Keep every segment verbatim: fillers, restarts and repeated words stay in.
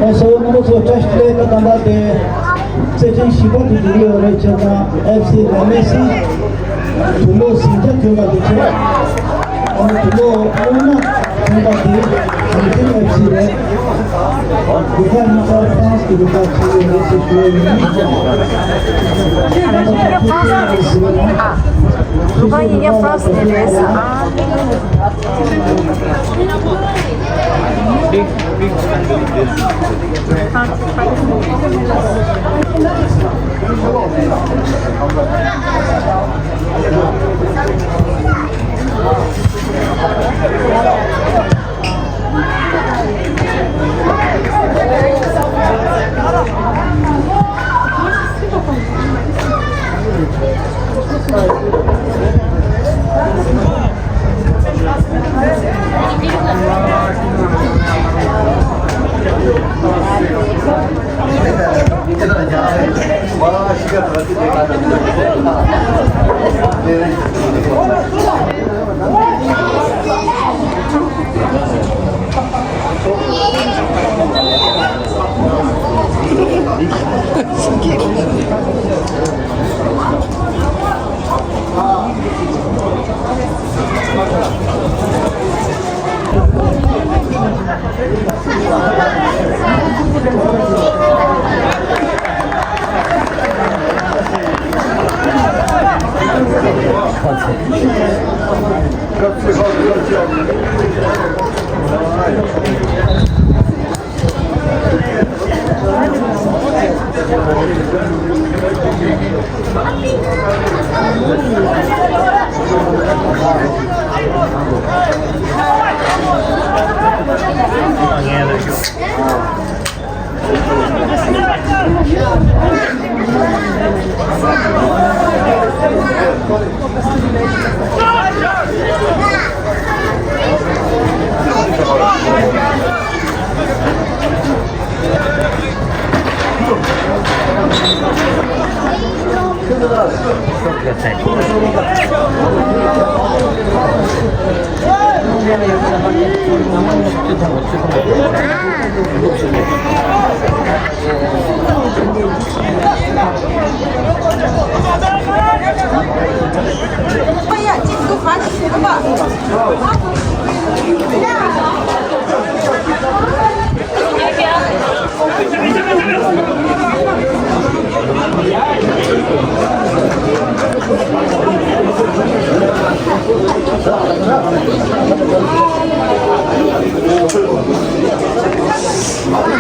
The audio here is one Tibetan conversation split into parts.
ཨ་སོ་ནོ་སོ་བཀྲ་ཤིས་བདེ་ལེགས། ད་ད་ལྟ་དེ་རྩེད་འགྲན་བཞི་པ་དེ་འགྲིག་ཡོད་རེད། བྱས་ཙང་ཨེཕ་སི་ལ་མེ་སི་དུག་ལོག་ཟིང་ཆ་ཐོན་པ་དེ་བྱས། ཨ་ནི་དུག་ལོག་ཐོན་ན་ཐོན་པ་དེ་ཧམ་ཐིང་ཨེཕ་སི་རེད། རུ་ཁག་གཉིས་ཀ་ཧྥ་རན་སི་གི་རུ་ཁག་ཆགས་ཡོད་རེད་ཟེར་ཞུ་ཡ་ཡིན། རུ་ཁག་གཉིས་ཀ་ཧྥ་རན་སི་ནས་རེད་ཟེར།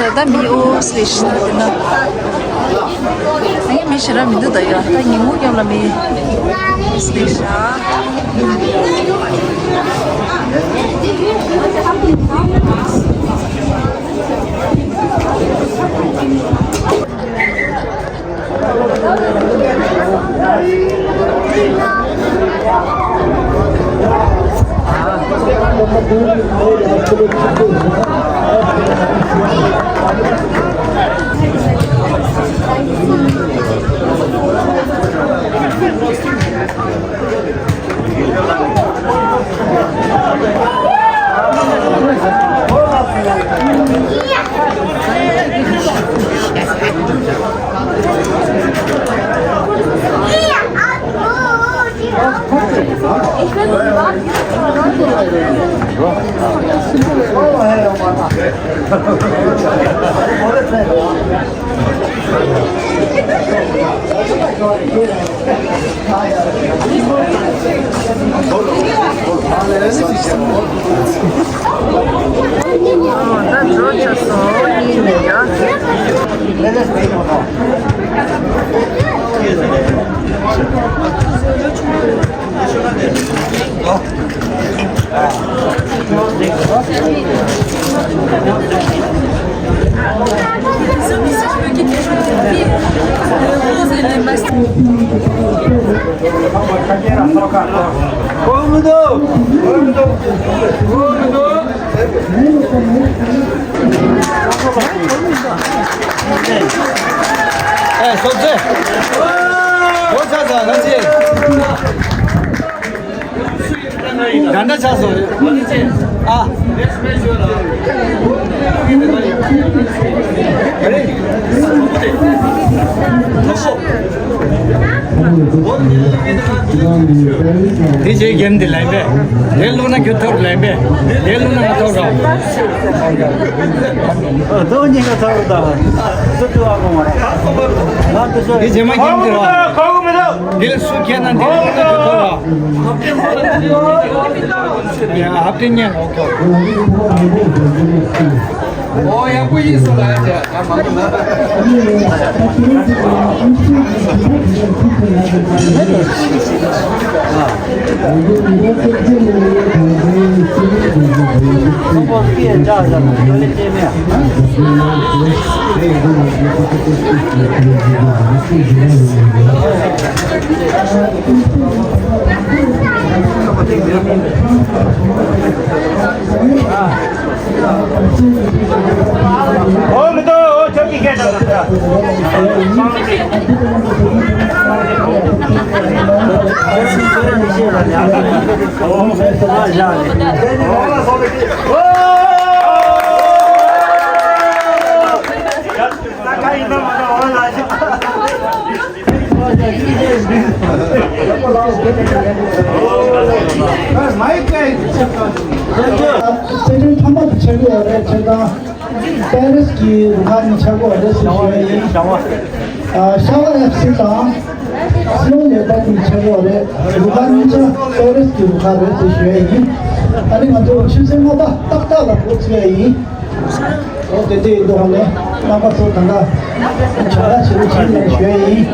ཨ། ད་མི་ཨོ་སི་ལེ་ཤི་ན་དེ་ན། ངས་མི་ཞེ་དྲག་མི་འདུག་ད་ཡ། ད་ཉིན་གུང་སྐྱབས་ལ་མི་ཨོ་སི་ལེ་ཤི། ད་འགྲོ་ཆ་སོང་ཡིན་ནི་ཡ། ཨེ་སོབ་ཚེ། ཨོ་ཚ་ཚ་ལ་ཚེ། ད་ལྟ་ཆགས་སོང་། ཨ། དེ་རྗེས་རྒྱན་འདི་ལེན་པས། དེ་བླུགས་ན་ཁྱོད་ཐོར་ལེན་པས། དེ་བླུགས་ན་ང་ཐོར་རོགས། ཨ། དོ་གཉིས་ཀ་ཐོར་ད། སུ་ཐུ་བ་གོང་བ། ང་དུ་ཤོར། དེ་རྗེས་མ་རྒྱན་འདི་རོགས། དེ་ལ་སུ་ཁྱེར་ན་འདི་བླུགས་ན་ཁྱོད་ཐོར་རོགས། ཡ། ཧབ་ཏེ་ཉན། ཨོ་ཁེ། ཨོ། ཡག་པོ་ཡིན་སོང་ལ་ཡ། ད་མ་མ་ན། ཨོ་མི་འདུག་ཨོ་ཁྱོད་ཀྱིས་སྐད་གྲགས་དང་། མ་ཡིག་ཀའི། རྩེད་འགྲན་མཐའ་མ་དེ་ཆགས་ཀྱི་ཡོད་རེད། བྱས་ཙང་པེ་རིས་ཀྱི་རུ་ཁག་གཉིས་ཆགས་ཀྱི་ཡོད་རེད་ཟེར་ཞུ་ཡ་ཡིན། ཨ། ཤ་བ་ཨེཕ་སི་དང་སི་ནོ་ལེ་པར་ཌི་གཉིས་ཆགས་ཀྱི་ཡོད་རེད། རུ་ཁག་གཉིས་ཆ་པེ་རིས་ཀྱི་རུ་ཁག་རེད་ཟེར་ཞུ་ཡ་ཡིན། ཨ་ནི་ང་ཚོ་ཆུ་ཚོད་ལྔ་པ་ཏག་ཏག་ལ་འགོ་ཚུགས་ཡ་ཡིན། འོ་དེ་འདྲ་ཡིན་དུས་ཧ་ལས་རྣམ་པ་ཚོ་ད་ལྟ་ཇ་ར་བྱེད་རོགས་བྱེད་ལ་ཞུ་ཡ་ཡིན།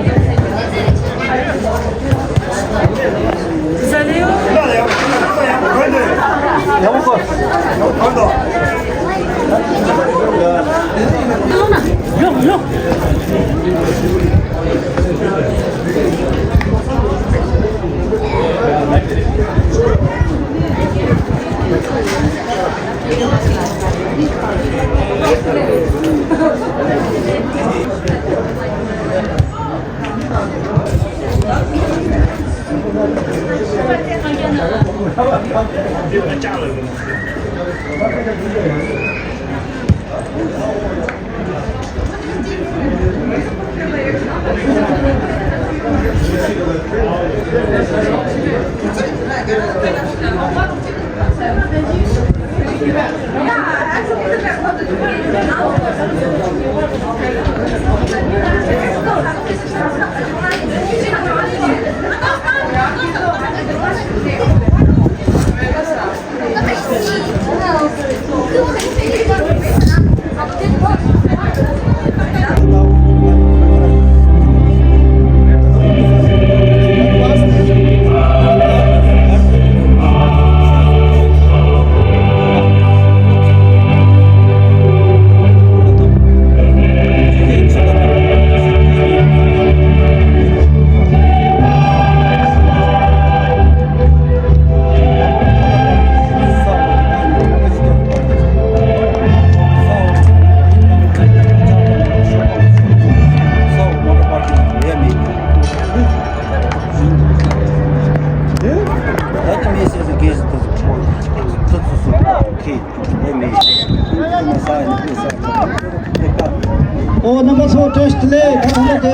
ཨོ། རྣམ་པ་ཚོ་བཀྲ་ཤིས་བདེ་ལེགས། ད་ལྟ་དེ་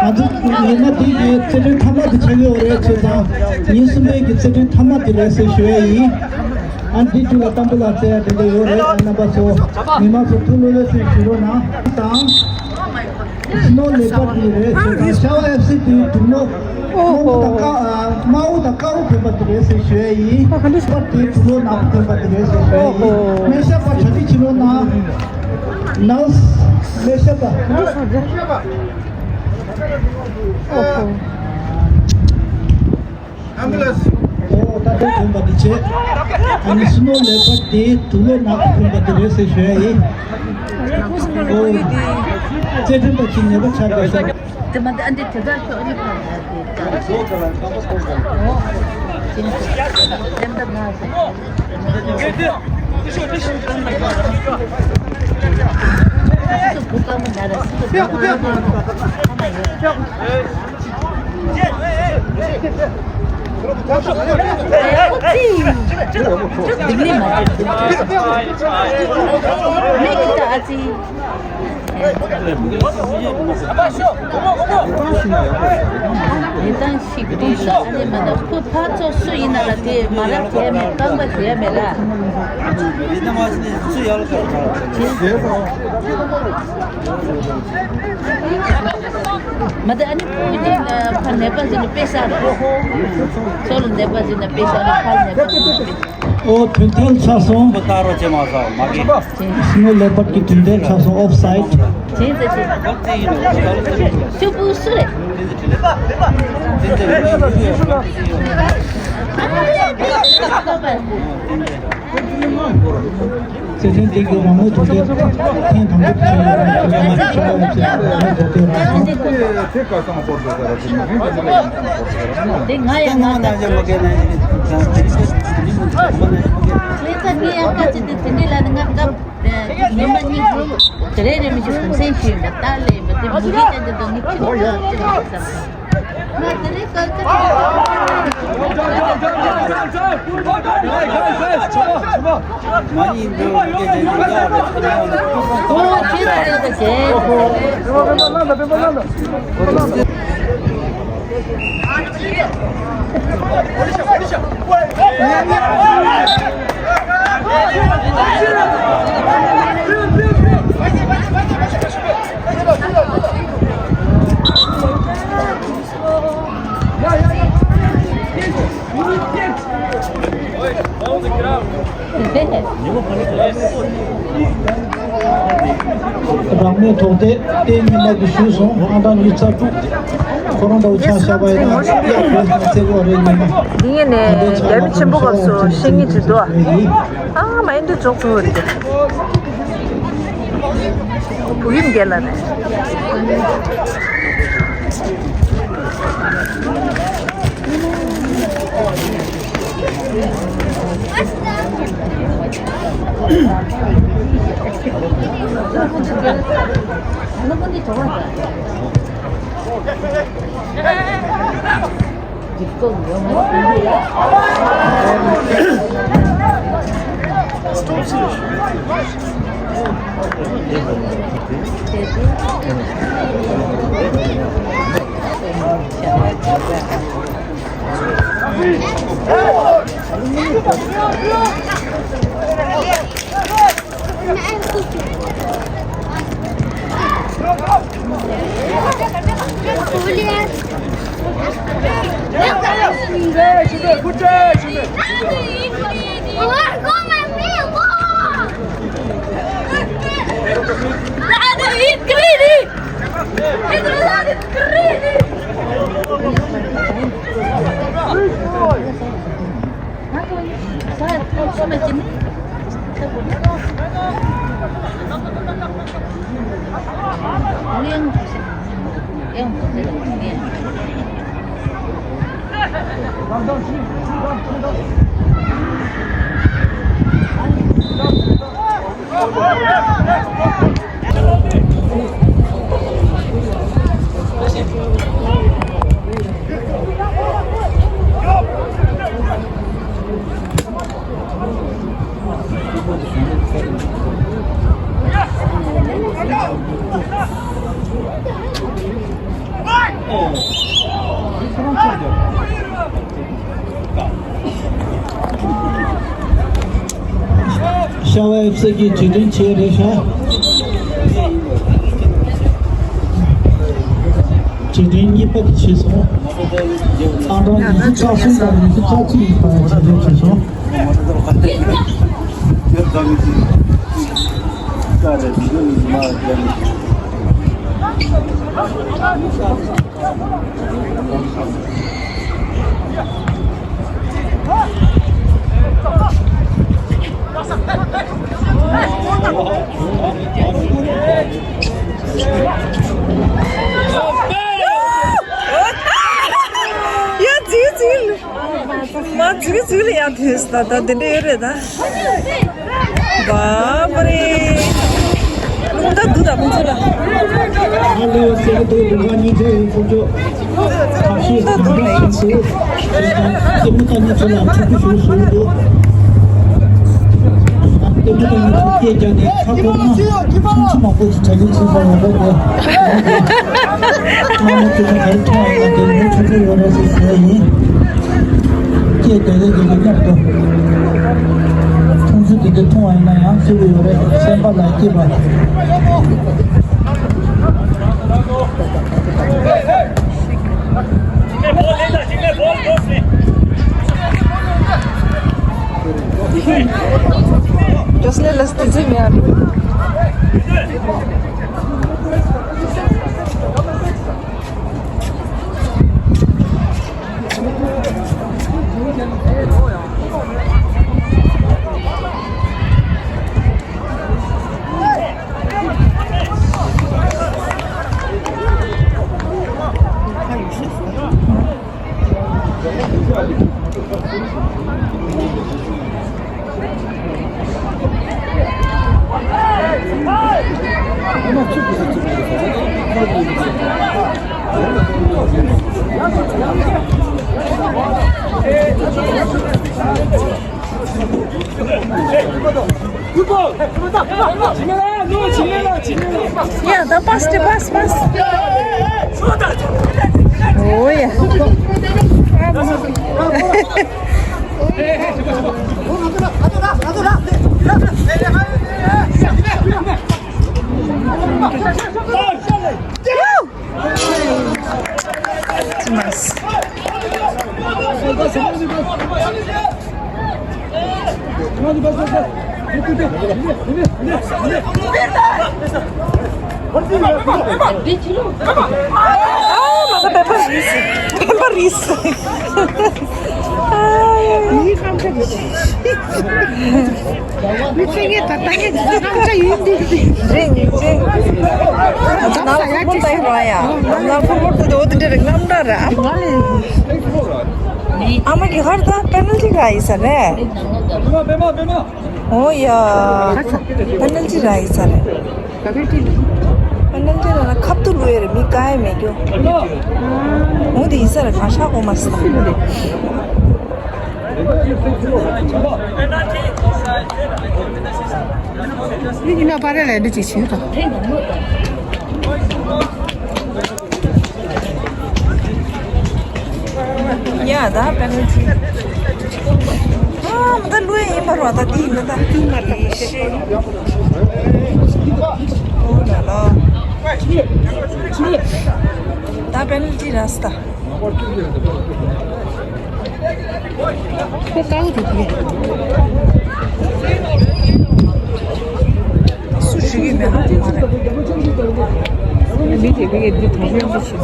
ང་ཚོ་ཡིན་ན་དེ་གི་རྩེད་འགྲན་མཐའ་མ་དེ་ཆགས་ཀྱི་ཡོད་རེད། བྱས་ཙང་ཉིན་གསུམ་པའི་གི་རྩེད་འགྲན་མཐའ་མ་དེ་རེད་ཟེར་ཞུ་ཡ་ཡིན། ཨ། འདི་རྒྱུད་ལ་ཏམ་བུ་ལ་རྩེ་ཡ་དེ་འདྲ་ཡོད་རེད། རྣམ་པ་ཚོ་མི་མང་ཚོ་ཐུགས་ལྷོད་ལྷོད་བྱས་ཞུ་རོགས་གནང་དང་། སི་ནོ་ལེ་པར་ཌི་རེད་ཟེར་དང་། ཤ་བ་ཨེཕ་སི་དེ་དུག་ལོག་ཨོ་ཧོ། དམར་པོ་དང་དཀར་པོ་ཐོན་པ་དེ་རེད་ཟེར་ཞུ་ཡ་ཡིན། ཨོ། ག་འདྲ་ཞིག་པར་དེ་དུག་ལོག་ནག་པོ་ཐོན་པ་དེ་རེད་ཟེར་ཞུ་ཡ་ཡིན། ཨོ་ཧོ། མེ་ཤ་པ་གྲ་སྒྲིག་བྱེད་རོགས་གནང་། ནར་སི། མེ་ཤ་པ། ག་འདྲ་ཞིག་རེད། ཨོ་ཧོ། ཨམ་བུ་ལན་སི། ཨོ། ད་ལྟ་ཐོན་པ་འདི་བྱས། ཨ་ནི་སི་ནོ་ལེ་པར་ཌི་དེ་དུག་ལོག་ནག་པོ་ཐོན་པ་དེ་རེད་ཟེར་ཞུ་ཡ་ཡིན། ཨོ། རྩེད་འགྲན་པ་ཅིག་ཉེས་པ་ཆགས་པ་ཤོག་དེ་མ་དེ་ཨ་འདི་དེ་ག་ཤོག་ཨ་ནི་ག་ལ་དེ་ག་ལ་ཤོག་ཨོ། དེ་ནི་ཤོག་ལེམ་ད་ན་ཤོག་སུ་སུ་བུ་ཀ་མོ་ན་ར་སུ་སུ་བུ་ཀ་མོ་ན་ར་སུ་སུ་བུ་ཀ་མོ་ན་ར། ཨ་ཙི། ལྡིག་ལི་མ་འདུག་མིག་གིས་ད་ཨ་ཙི། ལས་སྟངས་ཤིག་འདུག་ལ། ཨ་ནི་མ་ད་ཁོ་ཕར་ཚུར་སུ་ཡིན་ན་ལ་དེ་མ་རབས་བྱས་མེད། རྐང་པ་བྱས་མེད་ལ། མ་ད་ཨ་ནི་ཕུ་ཅིག་ཕར་ནད་པ་ཟིན་ནས་དཔེ་ས་རེད། ཚུར་ལ་ནད་པ་ཟིན་ན་དཔེ་ས་རེད། ཕར་ནད་པ་ཟིན་ན་དཔེ། ཨོ་དུས་མཐུན་ཆགས་སོང་། ཁོ་ལྟ་རོགས་བྱེད་མ་སོང་མ་གི། སྲིན་མོ་ལེ་པར་གྱི་དུས་མཐུན་ཆགས་སོང་། ཨོཕ་སའིད། བྱས་ཙང་བྱས། ཤོག་བུ་སུ་རེད། བརྩེ་ལྡན་འདི་གི་རང་མོས་ཐུགས་རྗེ་ཐེངས་དང་པོ་ཕྱིན་ཡོད་རེད། ཁྱེད་རང་ཚོ་ཆུང་མ་ཡོད་ཚེ་རང་མོས་ཐུགས་རྗེ་རང་སོང་། དེ་ཁ་སང་ཧོར་དུ་ཟ་ར་ཅིག་མ་ཡིན་ཅིག་མ་ཡིན་ཅིག་ཧོར་ཟ་ར་ཅིག་མ་ཡིན། དེ་ང་ཡང་ང་ད་ཅི་མ་གས་ན་ཡིན། ད་ཅི་མ་གས་ན་ཡིན། ཁྱེད་ཚ་ངས་ཡང་ཁ་ཅིག་དེ་དེ་འདྲས་ལ་ནི་ང་སྐབས་ཉི་མ་གཉིས་དེ་རེ་རེ་མི་ཅིག་གུང་སེང་ཞུས་ཡིན་པ། ད་ལས་ཡིན་པ་དེ་མུ་གེ་ཅན་དེ་འདུག་ངས་ཁྱེད་ཚོ་ཅི་མ་བསམ་ས། རང་མོས་ཐོག་དེ་ཏན་ཉི་མ་གིས་ཞུས་སོང་། ཨང་གྲངས་ཉི་ཤུ་རྩ་དྲུག་ཁོ་རང་འདྲ་བོ་ཆ་བཞག་པ་ཡིན་ན་གཡག་བོད་ནང་བཙལ་དགོས་རེད་ཉི་མ། འདི་ངས་ནས་རྒྱལ་བའི་ཆེན་པོ་སྐབས་སུ་ཤེས་ངེས་ཅིག་འདུག་ཨ་མ་ཡིན་དུས་འཇོག་ཐུབ་རེད། བུ་ཡུམ་རྒྱལ་ལ་ནས། ཤ་བ་ཨེབ་སི་གི་རྗེས་དྲན་བྱས་རེད་ཤག་རྗེས་དྲན་གཉིས་པ་དེ་བྱས་སོང་། ཨང་གྲངས་ཉི་ཤུ་རྩ་གསུམ་དང་ཉི་ཤུ་རྩ་གཅིག་ཡིན་པ་རྗེས་དྲན་བྱས་སོང་། ཡ་ཙི་ཙི། མ་ཙི་ཙི་ལ་ཡ་དེས་ད་ད་དེ་འདྲ་ཡོད་རེད་ད། བ་པ་རེ། ད་འདུག་ད་ཁོང་ཚོ་ལ། ཧ་ལས་ཟེར་གྱི་འདུག་འདུག་ག་གཉིས་ཚོས་ཁོང་ཚོ་ཐབས་ཤེས་ད་འདུག་ལ་ཡིན་ཞེས་ལྟད་མོ་ལྟ་མཁན་ཚོ་ལ་ཐུགས་ཁུར་ཞུ་ཞུ་གི་འདུག་ལྟད་མོ་ལྟ་མཁན་ཚོ་སྐད་རྒྱག་ནས་ཁ་སྐོར་ན་ཆུང་ཆུང་མང་པོ་ཞིག་གྲ་སྒྲིག་བྱེད་དགོས་ཡོད་པ་རེད། ང་མ་ཐུག་ན་ག་རེ་མཐོང་ཡོད་ན་དེ་མོ་ཆུང་ཆུང་ཡོད་རེད་ཟེར་ཟེར་ཡིན། སྐད་དེ་རེད་དེ་གི་མཉམ་དུ་ཁོང་ཚོ་དེ་དེ་མཐོང་བ་ཡིན་ན་ཡང་སྲིད་པ་ཡོད་རེད། སེམས་པ་ལ་སྐྱིད་པ། Just let us to Jimmy. Yeah, the pass, the pass, pass. Oh, yeah. Nice. ཨ་མ་ད་པེ་པར་རིས། པེ་པར་རིས། ཨ་ཡ་ཡ། མི་ཚེ་ངས་ད་ལྟ་ངས་ཇི་ལྟར་རྣམ་འདྲ་ཡིན་འདི་འདི། རེད་རེད། ང་ལ་ཁོ་མོ་ལྟ་ཡི་ར་ཡ། ང་ལ་ཁོ་མོ་ལྟ་དེ་འོ་དེ་འདྲ་རེད། རྣམ་འདྲ་ར། ཨ་མ་གི་ཧར་ད་པེ་ནལ་ཊི་ར་ཡི་ས་རེད། ཨོ་ཡ། པེ་ནལ་ཊི་ར་ཡི་ས་རེད། པེ་ནལ་ཊི་ར་ན་ཁབ་ཏུ་ལུས་རེད། མི་ཀ་ཡ་མེད་རྒྱུ། འོ་དེ་ཡི་ས་རེད། གང་ཤ་གོ་མ་སི། ཡིན་ན་པ་རེ་ལས་འདི་ཅིག་བྱེད་དང་། ཡ་ད་པེ་ནལ་ཊི། ཨ་མ་ད་ལུས་ཡིན་པ་རོ། ད་དེ་ཡིན་ད། ཤེ། ཨོ་ལ་ལ། ད་པེ་ནལ་ཊི་ར་སི་ད། ཁོ་རྐང་རུ་དེ། སུ་ཞིག་ཡིན་མེད་ཧ་གོ་མ་རེད། མི་དེ་གའི་འདི་གྲོང་ཁྱེར་འདི་ཞིག་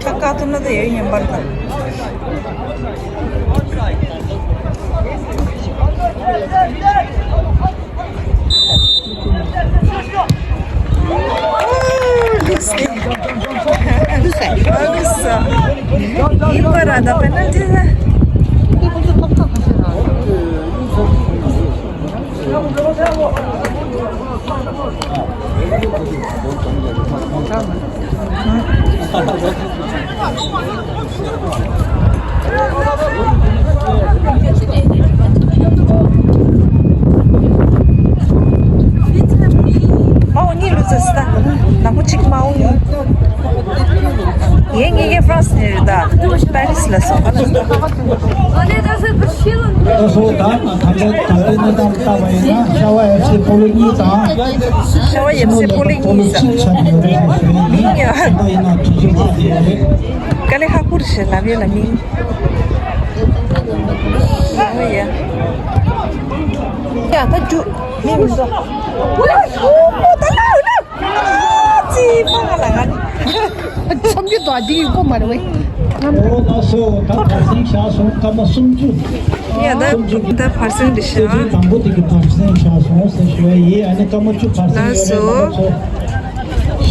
ཁ་བཀག་ཐུབ་ན་ད་ཡོད་ཉན་པར་ད། ཡིན་པ་ར་ད་པེ་ནལ་ཊི་ན། མ་འོ་གཉིས་ལུས་ཙེ་སི་ད། ནག་པོ་གཅིག་མ་འོ་གཉིས། ཡེ་ངེད་ཀྱི་ཧྥ་རན་སི་ནས་རེད་ད། པེ་རི་སི་ལ་སོང་ཨ་ལ། ད་སོ་ད་ད་ད་ད་ལྟའི་གནས་སྟངས་ལྟ་བ་ཡིན་ན་ཤ་བ་ཨེཕ་སི་པོ་ལོ་གཉིས་དང་། ཤ་བ་ཨེཕ་སི་པོ་ལོ་གཉིས་དང་། ཆགས་ཡོད་རེད་ཞེས་ཡིན་ཡ། ད་ཡིན་ན་དུས་ཚོད་ཚོད་ཡོད་རེད། དཀའ་ལས་ཁག་པོ་རེད་ཞེས་ལབ་ཡོད་ལ་མིན། ཨོ་ཡ། ཡ་ད་རྒྱུ་མི་མི་འདུག་ཨོ་ད་ལ་ལ་ཙི་པ་ང་ལ་ང་ནི། ཚོམ་གྱི་དོ་འདི་ཡི་གོ་མ་རེད་བས། ཨོ་ད་སོ་ད་བར་སེང་བཞག་སོང་སྐར་མ་སུམ་ཅུ། ཡ་ད་སུམ་ཅུ་གི་ད་བར་སེང་འདི་ཤ། དང་པོ་དེ་གི་བར་སེང་བཞག་སོང་ཟེར་ཞུ་བ་ཡིན། ཨ་ནི་སྐར་མ་བཅུ་བར་སེང་ཡོད་རེད། ལགས་སོ། ལགས་སོ།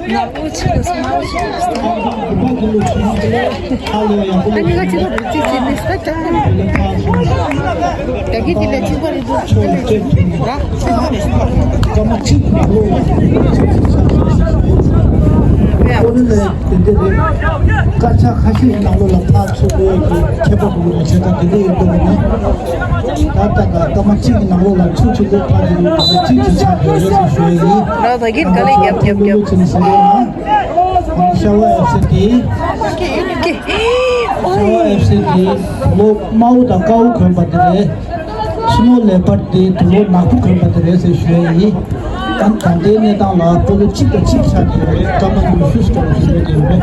ནག་པོ་ཆེ་དང་དམར་པོ་ཆེ་དང་། ཨ་ནི་ག་ཅི་ག་རེད། ཅི་ཅི་ནི་ས་ཆ་ནི། ད་གི་དེ་ལ་ཅི་ག་རེད་འདུག་ཅི་ནི་ཅི་ནི་ར། ཨོ་ནི་ལས་དེ་འདྲ་རེད། སྐར་ཆ་ཁ་ཤས་ནང་ལོགས་ལ་ཕར་ཚུར་འགྲོ་ཡག་གི་ཁྱད་པར་འདུག་ལ་བྱས་ཙང་དེ་འདྲ་ཡོད་འདུག་ན། ད་ལྟ་ག་སྐར་མ་གཅིག་གི་ནང་ལོགས་ལ་ཚུར་ཚུར་འགྲོ་ཕར་ཚུར་འགྲོ་གཅིག་ཅིག་ཆགས་ཡོད་རེད་ཟེར་ཞུ་ཡ་ཡིན། ར་ད་གི་ག་ལེ་རྒྱབ་རྒྱབ་རྒྱབ། ཤ་བ་ཨེཕ་སི་དེ། ཤ་བ་ཨེཕ་སི་དེ་ལོ་དམར་པོ་དང་དཀར་པོ་གོན་པ་དེ་རེད། སི་ནོ་ལེ་པར་དེ་དུ་ལོ་ནག་པོ་གོན་པ་དེ་རེད་ཟེར་ཞུ་ཡ་ཡིན། ད་ད་ལྟའི་གནས་སྟངས་ལ་སྤོ་ལོ་གཅིག་དང་གཅིག་ཆགས་ཀྱི་རེད། སྐར་མ་ཉི་ཤུ་ཙམ་ཞུ་ཡ་དེ་རེད།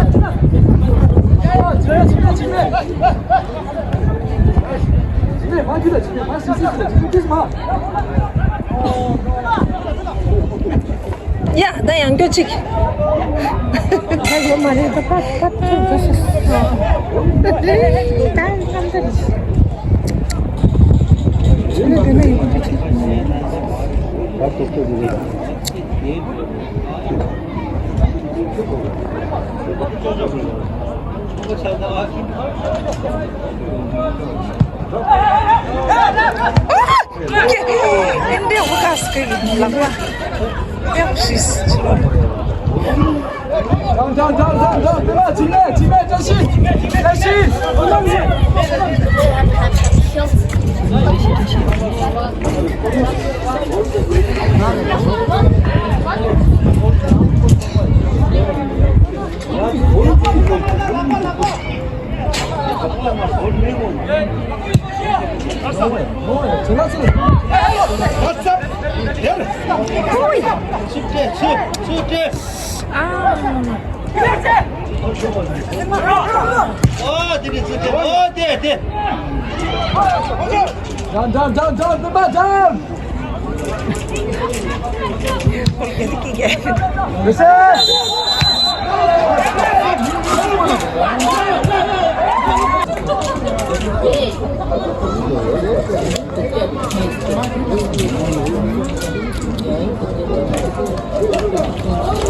ཡ། ད་ཡང་སྐྱོ་ཅིག་ད་ཡོད་མ་རེད། ད་ཕར་ཕར་ཕར་ཕར་ཕར། ད་ཡང་ཁམས་ཚ་རེད། ད་ན་ཡོད་སྐྱོ་ཅིག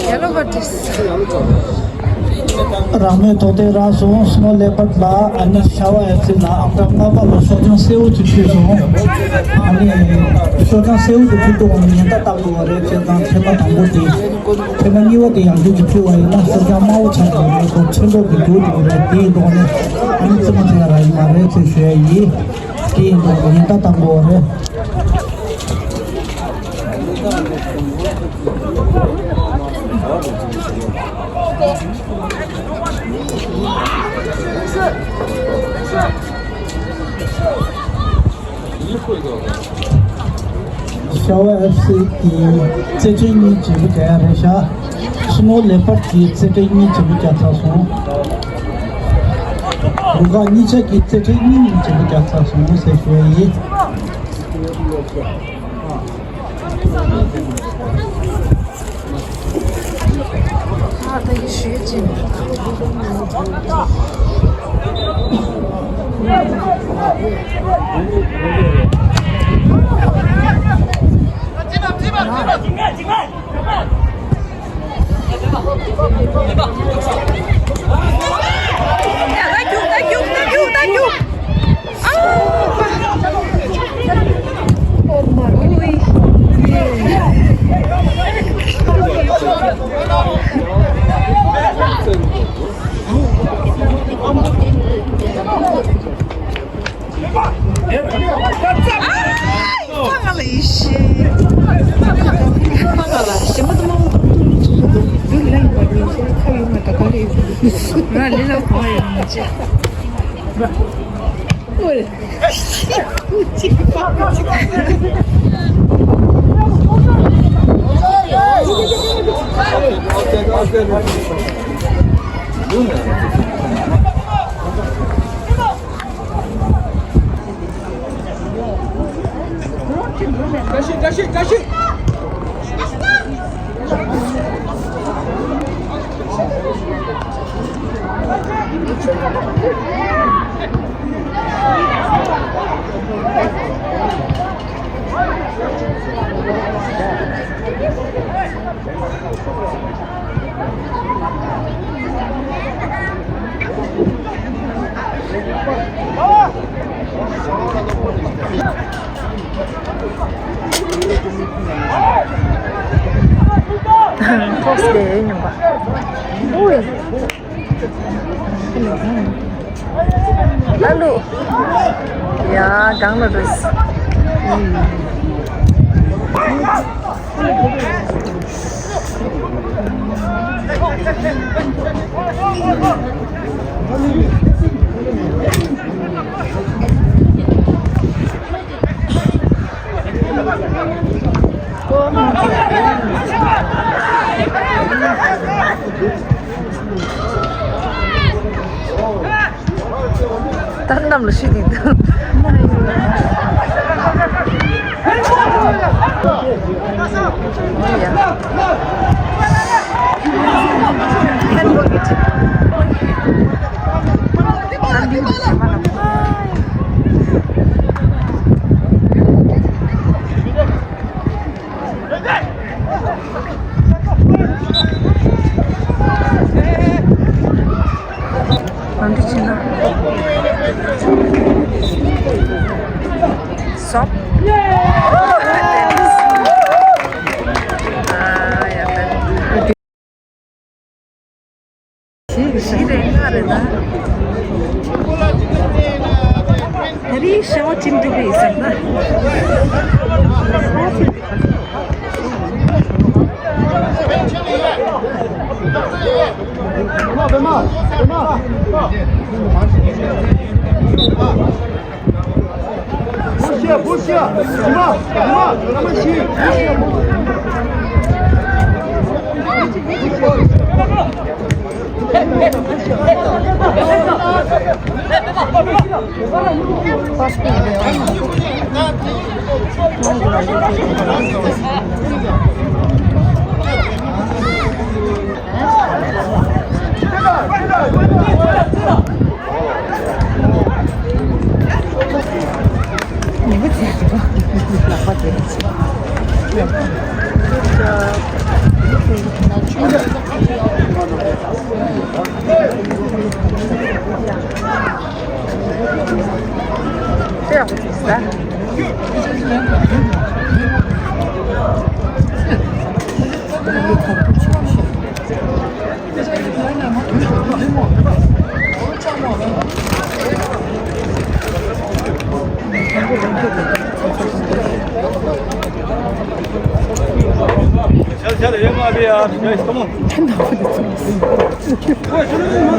Yellow bird is རང་མོས་ཐོག་ཏེ་རག་སོང་། སི་ནོ་ལེ་པར་ལ་ཨ་ནི་ཤ་བ་ཨེ་ཕི་སི་ལ་ཨང་གྲངས་ལྔ་པ་ལ་ཤོག་བྱང་སེར་པོ་ཅིག་ཕུལ་སོང་། ཨ་ནི་ཤོག་བྱང་སེར་པོ་ཅིག་ཕུལ་དུས་ཉེན་བརྡ་བཏང་དགོས་པ་རེད། བྱས་ཙང་ཐེངས་མ་དང་པོ་དེ། ཐེངས་མ་གཉིས་པ་དེ་ཡང་བསྐྱར་གྱི་ཕུལ་བ་ཡིན་ན་ཤོག་བྱང་དམར་པོ་ཆགས་ཀྱི་རེད། ཁོ་ཆེ་མདོག་གི་འགྱུར་འགྲོ་གི་རེད། དེ་ཡིན་དུས་ནི་ཨ་ནི་རྩེད་མོ་རྩེ་ཡ་རག་གི་མ་རེད་ཅེས་ཞུ་ཡ་ཡིན། དེ་ཡིན་དུས་ཉེན་བརྡ་བཏང་དགོས་པ་རེད། ཤ་བ་ཨེཕ་སི་གི་རྩེད་འགྲན་གཉིས་བརྗེ་པོ་རྒྱག་ཡ་རེད་ཤག་སི་ནོ་ལེ་པར་གྱི་རྩེད་འགྲན་གཉིས་བརྗེ་པོ་རྒྱག་ཚར་སོང་། རུ་ཁག་གཉིས་ཆ་གི་རྩེད་འགྲན་གཉིས་བརྗེ་པོ་རྒྱག་ཚར་སོང་ཟེར་ཞུ་ཡ་ཡིན། ཐོག་སེ་ཉོ་བ། ཨུའི། ཨ་ལུ། ཡ། གང་ལ་འགྲོ། ད་གནམ་ལ་ཤི་དེ་འདུག་གང་འདྲ་བྱེད་ན། སོབ། ཞིག་རེད་ང་རེད་ད། ད་རེས་ཤ་བ་ཅིམ་ཐུབ་པའི་ཟེར་ན།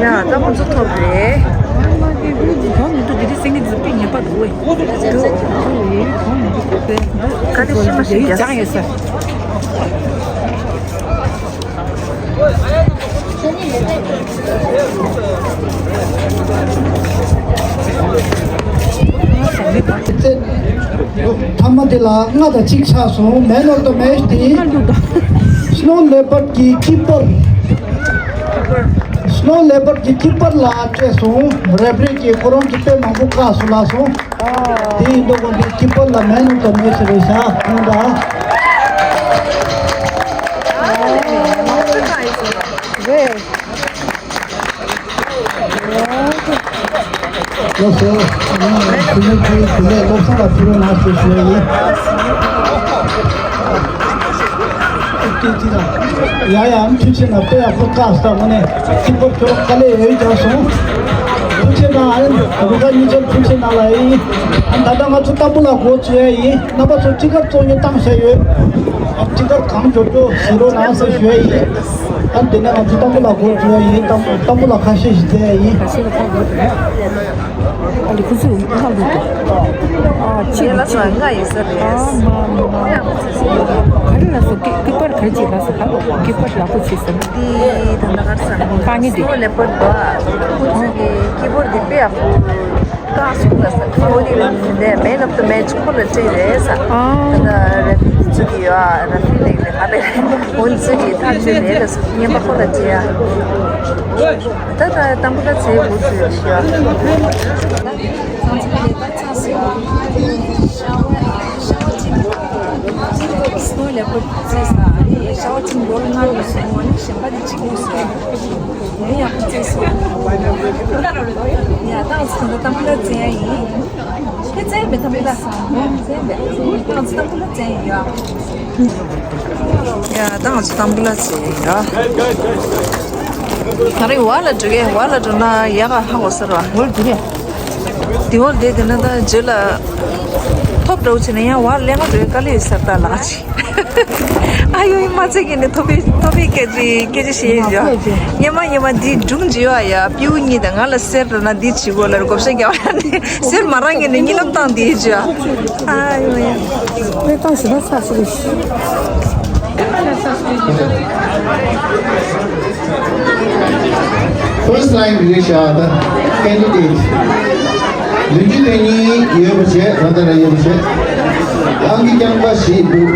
ཡ། ད་ཁོ་ཚོ་ཐོབ་རེད། ག་དེ་ཤི་མ་ཤི་རྒྱ། མཐའ་མ་དེ་ལ་ལྔ་དང་གཅིག་ཆགས་སོང་། Man of the match དེ་Snow Leopard གི་ཀི་པར། Snow Leopard གི་ཀི་པར་ལ་སྤྲད་སོང་། རེ་ཕི་རི་གིས་ཁོ་རང་གི་དཔེ་མང་པོ་བཀག་སོང་ལབ་སོང་། དེ་ཡིན་དུས་ཀོ་འདི་ཀི་པར་ལ་Man of the match རེད་ཤག་ཁོང་ད། རེད། ལགས་སོ། ཁྱེད་ཚོས་དེ་ནས་བློ་བཟང་ལ་ཕུལ་རོགས་གནང་ཞེས་ཞུ་ཡ་ཡིན། ཡ་ཡ། ཨ་ནི་ཐུགས་རྗེ་གནང་། དཔེ་ཡག་པོ་བཀག་སོང་། དངོས་གནས་གཅིག་པོ་ཁྱོད་དཀའ་ལས་ཡོད་རྒྱག་སོང་། ཐུགས་རྗེ་གནང་། ཨ་ནི་རུ་ཁ་གཉིས་ཆར་ཐུགས་རྗེ་གནང་ལ་ཡིན། ཨ་ནི་ད་ལྟ་ང་ཚོ་ཏམ་བུ་ལ་འགོ་བཙུགས་ཡ་ཡིན། རྣམ་པ་ཚོ་ཅི་དགར་གཙོ་ཡོད་བཏང་བཞག་ཡོད། ཨ་ནི་ཅི་དགར་གང་མགྱོགས་མགྱོགས་བཟོ་རོགས་གནང་ཟེར་ཞུ་ཡ་ཡིན། ཨ་ནི་དེ་ནས་ང་ཚོ་ཏམ་བུ་ལ་འགོ་བཙུགས་ཡ་ཡིན། ཏམ་ཏམ་བུ་ལ་ཁ་ཤས་ཤིག་བཙལ་ཡ་ཡིན། ཁ་ཤས་ལ་ཁ་དགོས་རེད། ཨ་ལི་ཁུ་ཚོས་ཁ་དགོས་འདུག་ཨ་ཅི་ལ་ཅི་ལ་ང་ཡིན་ས་རེད། ཨ་མ་མ་མ། ག་རེ་ལ་སོ་ཀི་ཀི་པར་ག་རེ་ཅིག་ལ་སོ་ཧ་གོ་ཀི་པར་ཡག་པོ་བྱས་ཟེར་ན། འདི་ད་ལྟ་ག་རེ་ཟེར་ན། དཀའ་ངལ་འདི། སོ་ལེ་པར་འདུག་ཨ། ཁོ་ཚོས་ཀི་པར་འདི་དཔེ་ཡག་པོ། ཀ་སུ་ལ་ས་ཁོ་ནི་ལ་ནི་ལས་Man of the Match ཁོ་ལ་སྤྲད་རེད་ས། ཨ། ད་ལྟ་ར་ཕི་ཚུ་གི་ཡོད་ཨ། ར་ཕི་ལེགས་ལེགས་ཧ་ལས་འོན་ཚུ་གི་ཐག་ཆོད་རེད་ལ་ས། ངན་པ་ཁོ་ལ་སྤྲད་ཨ། ད་ད་དམ་པ་ཀ་ཚེ་འུ་ཚུ་ཡོད་ཤི་ཨ། ང་ཚོ་ལས་ཀ་ཚང་སོང་ཨ། ཤ་བ་ཤ་བ་ཅིག་སོ་ལེ་པར་ཚེ་ས་ཨ་ནི་ཤ་བ་ཅིག་འགོར་ང་ལ་སོང་ཨ་ནི་གཞན་པ་དེ་ཅིག་ལ་སོང་། ཡང་ཡག་པོ་བཙལ་སོང་། ཡ་ཏང་སོང་ད་ཏམ་བུ་ལ་བཙལ་ཡ་ཡིན། ཁྱེད་བཙལ་མེད་ཏམ་བུ་ལ་སོང་བཙལ་མེད། ཏང་སོང་ཏམ་བུ་ལ་བཙལ་ཡིན་ཡ། ཡ་ཏང་སོང་ཏམ་བུ་ལ་བཙལ་ཡིན་ཡ། ང་རང་བར་ལ་འགྲོ་གི། བར་ལ་འགྲོ་ན་ཡག་ག་ཧ་གོ་ས་རེད་བ། འོ་འདི་རེད། དེ་འོ་དེ་དེ་ན་ད་རྗེས་ལ་ཐོབ་འདྲ་བོ་བྱས་ན་ཡང་བར་ལ་ལེན་ག་འགྲོ་གི་དཀའ་ལས་ཡོད་ས་རེད་ད་ལགས་ཅི། ཨ་ཡོ་ཡི་མ་ཚད་ཀྱི་ནི་ཐོབ་པའི་ཐོབ་པའི་སྐད་ཆ་སྐད་ཆ་བཤད་ཡོད། ཉི་མ་ཉི་མ་འདི་སྒྲུང་བརྗོད་ཡ་ཡ་པིའུ་གཉིས་དང་ང་ལ་གསེར་ར་ན་འདི་བྱེད་དགོས་ལ་བགོ་བཤའ་རྒྱག་པ་ནི་གསེར་མ་རག་ངེས་ནི་གཉིད་ལམ་བཏང་འདི་བརྗོད་ཡ། ཨ་ཡོ་ཡ། དཔེ་བཏང་ཞེ་དྲག་ཚ་ཞིག་རེད། First line རེད་ཤག་ད་candidate ལུས་རྒྱུ་དེ་གཉིས་ཡོད་པ་བྱས། ད་ལྟ་རང་ཡོད་པ་བྱས། ཨང་ཀི་རྐྱང་པ་ཞིག་འདུག་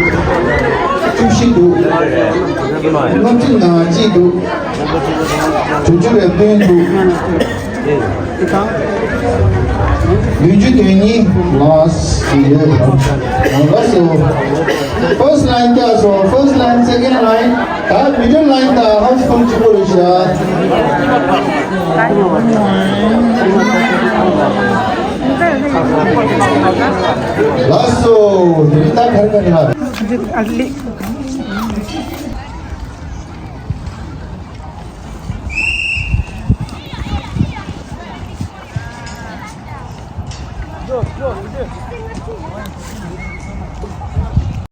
བཅུ་བཞི་འདུག་སློབ་ཁྲིད་ནང་གཅིག་འདུག་དྲུག་ཅུ་རེ་བདུན་འདུག་བདུན་ཅུ་དོན་གཉིས་ལགས་ཡོད། ལགས་སོ། First line བསྐྱར་སོང་། First line, second line. ད་middle line དང་ཧའོ་སི་ཕུལ་གཅིག་པོ་རེད་ཤག་ལགས་སོ། ད་ག་རེ་ག་རེ་ལ།